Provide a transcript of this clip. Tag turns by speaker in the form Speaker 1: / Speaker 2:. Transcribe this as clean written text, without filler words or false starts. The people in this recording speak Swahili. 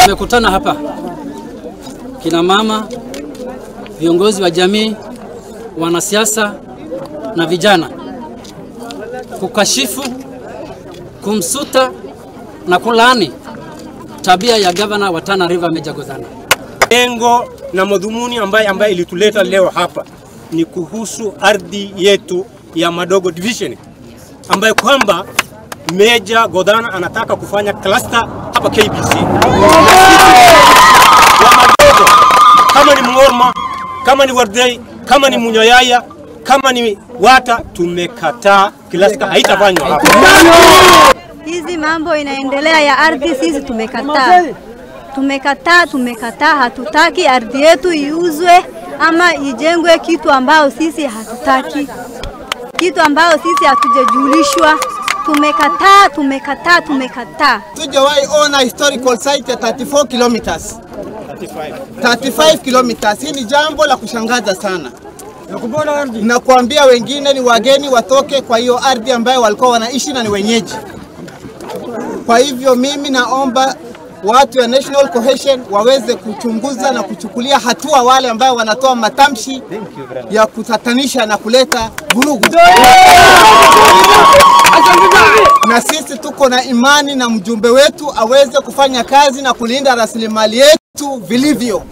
Speaker 1: Tumekutana hapa kina mama, viongozi wa jamii, wanasiasa na vijana kukashifu, kumsuta na kulaani tabia ya gavana wa Tana River Meja Godhana.
Speaker 2: Lengo na madhumuni ambaye ilituleta leo hapa ni kuhusu ardhi yetu ya Madogo Division, ambaye kwamba Meja Godhana anataka kufanya cluster hapa KBC. Wa Madogo, kama ni Mngorma, kama ni Wardei, kama ni Munyoyaya, kama ni Wata, tumekataa cluster haitafanywa hapa.
Speaker 3: Hizi mambo inaendelea ya ardhi, sisi tumekataa. Tumekataa, tumekataa, hatutaki ardhi yetu iuzwe ama ijengwe kitu ambao sisi hatutaki. Kitu ambao sisi hatujajulishwa. Tumekataa, tumekataa, tumekataa.
Speaker 4: Tujawahi ona historical site ya 34 kilometers. 35 kilometers. Hii ni jambo la kushangaza sana. Na kuambia wengine ni wageni watoke kwa hiyo ardhi ambayo walikuwa wanaishi na ni wenyeji. Kwa hivyo mimi naomba watu ya National Cohesion waweze kuchunguza na kuchukulia hatua wale ambao wanatoa matamshi ya kutatanisha na kuleta vurugu. Na sisi tuko na imani na mjumbe wetu aweze kufanya kazi na kulinda rasilimali yetu vilivyo.